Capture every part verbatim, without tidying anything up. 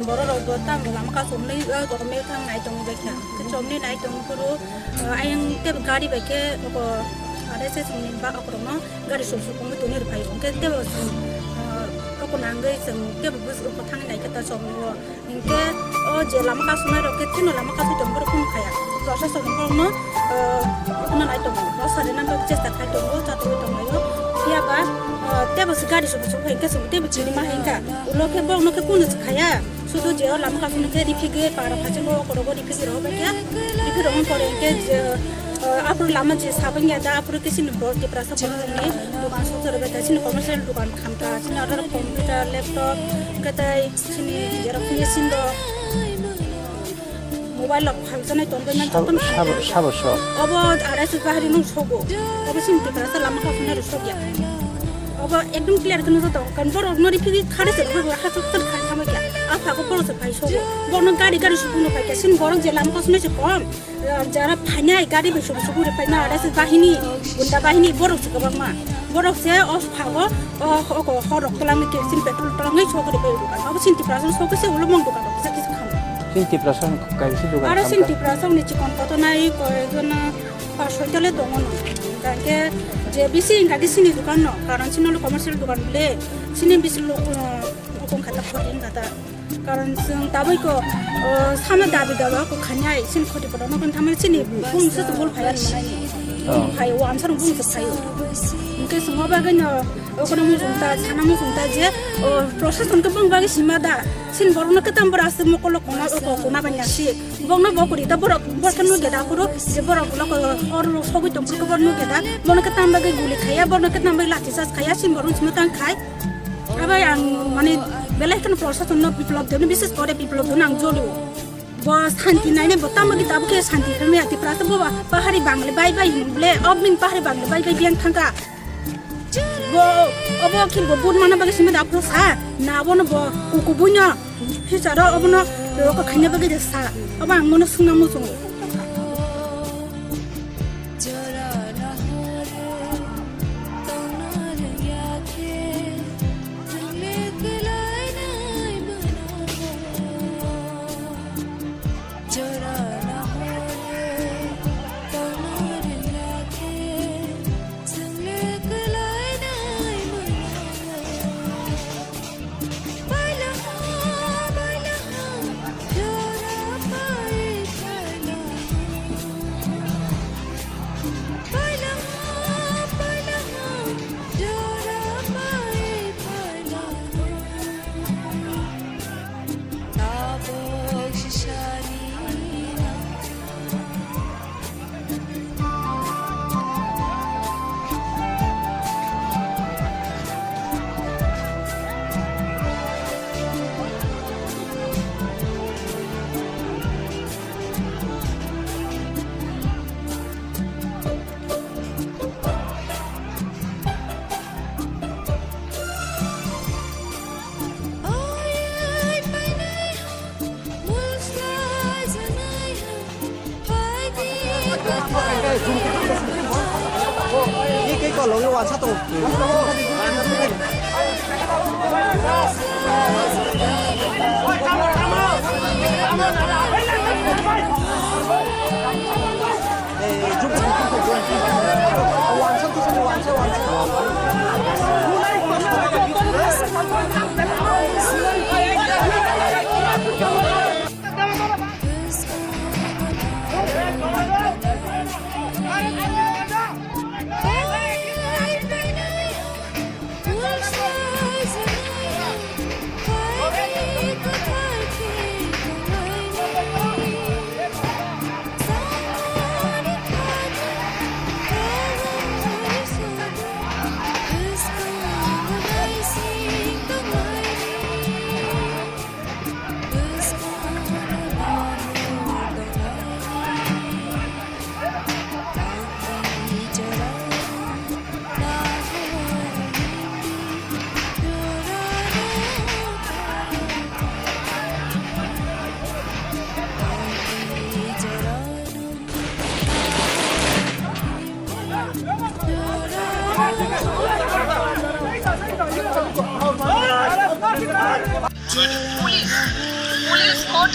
Borok rok bo tamo lama kasumlwi, ah, dokomni thang nai tongwi bai kha. Khe chomni nai tong phuru, ah, ayang tei gari bai khe oko R S S ni ba okrokno gari sum sum pungwi tongni rw phai. Hwnkhe tebo chwng, ah, oko nangwi chwng tebo bus oko thangwi nai khe ta chomni o. Hinkhe o je lama kasumnai rok khe theno lama kasui tong borok phunuk khaya. Process rok borokno, ah, oko nai tongo. Rosari nang bagwi chesta khai tongo, chatwi tonglaio. Phiya ba, ah, tebo se gari sum sum phai khe chwng tebo chini ma hinkha. Ulo khe borokno khe kunu se khaya. Sudu je o lama kasung khe rifigwi para phaichungo okorogo rifigwi rw bai khe, rifigwi rw pore khe je, ah, aphuru lama je sabang ya da aphuru khe chini bo Tiprasa borok rokni dogan sojor bai da chini commercial dogan khamkha chini order computer laptop khe tei chini xerox machine rok mobile rok phaljanai tongwi man Sabo, tongwi sabo, khamkha. Sabo sok. Obo arai se bahari nung sogo. Obo chini Tiprasa lama kasung rw sogya. Obo ekdom clear khe nukjak tongo, kan borok no rifigwi khare se rw ha chuk chuk khai thamai kha. A phago borok se phai sobo. Borok no gari gari supung no phai kha. Sin borok je lama kosom se kom. Jara phainai gari bai supung supung rw phaina ada se bahini, gunda bahini borok se kwbangma. Borok se o phago, o, o, o, hor rok twlangwi kerosene petrol twlangwi sok rw pai dukan. Obo sin Tiprasa sok se ulo mong dukan rok kisa kisa kham. Sin Tiprasa ni kaisa dukan Aro kham sin ta? Tiprasa ni chikon koto nai koi jona. Pas soi tole tongo no. Hingkha khe je bisi hingkha khe sini dukan no, karon sini lo commercial dukan bole, sini bisi lo, uh, bokong kata khoti hingkha ta. Karon chwng taboi ko, uh, sama dabi dawa ko khanai, sini khoti koto no kon thamani sini bung se bul phai ani manai. Oh. Phai o answer bung se phai. Hingkhe chwng o bagwi no, okono muchung ta, sana muchung ta je, uh, process hingkhe bung bagwi sima da, sini borok no kwtam bora se mokolo kona, oko kona bai nasi. Bokno bo kuri ta borok, borok khe nugya da aphuru je borok ulo ko hor sogwi tong phuru borok nugya da, bono khe tam bagwi guli khaiya, bono khe tam bagwi lathi charge khaiya, sin borok sima tang khai. Abai ang mane belai kheno proshasonno biplop debno, bishes kore biplop debno ang jolio. Bo santi nainai bo tam bagwi tabuk khe santi khe maya Tiprasa bo ba pahari bangle bai bai hinble, obmin pahari bangle bai bai biyang thangkha. Bo, obo khe bo vote mana bagwi simi da aphuru sa, na abono bo kukubuino future o obono roko khaina bagwi de sa, obo ang mono swngna muchungo.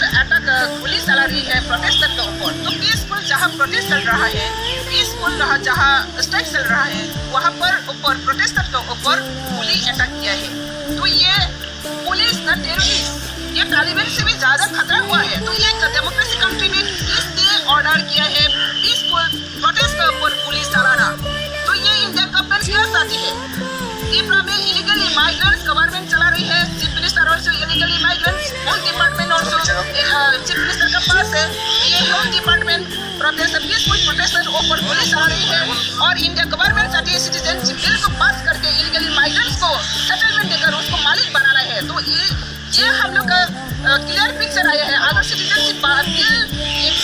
Attack, गोली चला रही है प्रोटेस्टर के ऊपर। तो पीसफुल जहाँ प्रोटेस्ट चल रहा है, पीसफुल रहा जहाँ स्ट्राइक चल रहा है, वहाँ पर ऊपर प्रोटेस्टर के ऊपर गोली अटैक किया है। तो ये पुलिस ना टेररिस्ट, ये तालिबान से भी ज्यादा खतरा हुआ है। तो ये डेमोक्रेसी कंट्री में किसने ऑर्डर किया है पीसफुल प्रोटेस्ट के ऊपर गोली चलाना? तो ये इंडिया गवर्नमेंट क्या चाहती है? त्रिपुरा में इलीगल इमाइग्रेंट्स गवर्नमेंट चला रही है। चीफ मिनिस्टर ऑल्सो इलीगल इमाइग्रेंट्स, home department also chief minister के पास है। ये home department protest, peaceful protest के ऊपर गोली चला रही है और इंडिया गवर्नमेंट चाहती है सिटीजनशिप बिल को पास करके इलीगल इमाइग्रेंट्स को सेटलमेंट देकर उसको मालिक बनाना है। तो ये ये हम लोग का क्लियर पिक्चर आया है। अगर सिटीजनशिप बिल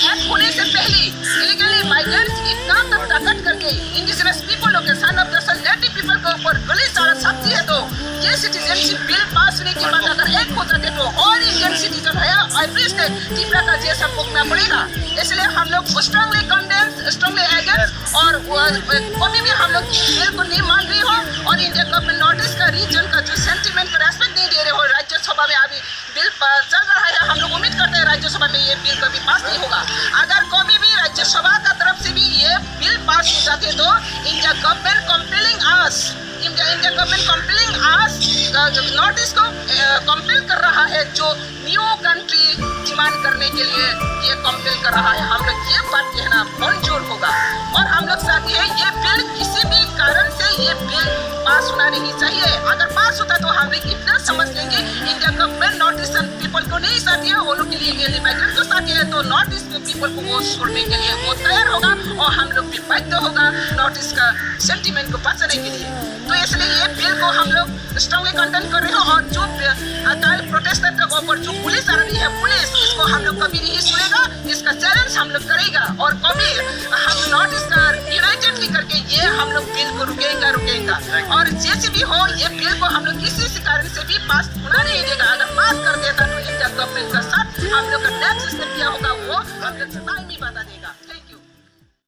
एक्ट होने से पहले इलीगल इमाइग्रेंट्स इतना तक ताकत करके इंडिजिनस पीपल लोग के, son of the native people के ऊपर गोली चला सकती है, तो ये सिटीजनशिप बिल पास होने के बाद अगर एक्ट हो जाते तो और इंडियन सिटीजन है एवरी स्टेट त्रिपुरा का जैसा भुगतना पड़ेगा। इसलिए हम लोग स्ट्रांगली कंडेम्स, स्ट्रांगली अगेंस्ट और वो, वो, कभी भी हम लोग बिल को नहीं मान रही हो और इंडिया गवर्नमेंट नॉर्थ ईस्ट का रीजन का जो सेंटिमेंट को रेस्पेक्ट नहीं दे रहे हो। राज्यसभा में अभी बिल प-, चल रहा है, हम लोग उम्मीद करते हैं राज्यसभा में ये बिल कभी पास नहीं होगा। अगर कभी भी राज्यसभा का तरफ से भी ये बिल पास हो जाते तो इंडिया गवर्नमेंट कंपेलिंग अस, इंडिया, इंडिया गवर्नमेंट कंपेलिंग अस, नॉर्थ ईस्ट को कंपेल कर रहा है जो न्यू कंट्री डिमांड करने के लिए ये कंपेल कर रहा है। हम लोग ये बात कहना मंजूर होगा और हम लोग चाहते हैं ये बिल किसी भी कारण से ये बिल पास होना नहीं चाहिए। अगर पास होता तो हम लोग इतना समझ लेंगे, India government north eastern people को नहीं चाहती है, वो लोग के लिए ये इलीगल माइग्रेंट को चाहती है, तो नॉर्थ ईस्ट पीपल को वो छोड़ने के लिए वो तैयार होगा और हम लोग भी बाध्य होगा नॉर्थ ईस्ट का सेंटिमेंट को बचाने के लिए। तो इसलिए ये बिल को हम लोग स्ट्रांगली कंडेम कर रहे हो और जो, अ, कल प्रोटेस्टर के ऊपर जो पुलिस आ रही है, पुलिस, इसको हम लोग कभी नहीं सुनेगा, इसका चैलेंज हम लोग करेगा और कभी हम नॉर्थ ईस्ट यूनाइटेडली करके ये हम लोग बिल को रुकेगा, रुकेगा। और जैसे भी हो, ये बिल को हम लोग किसी भी कारण से भी पास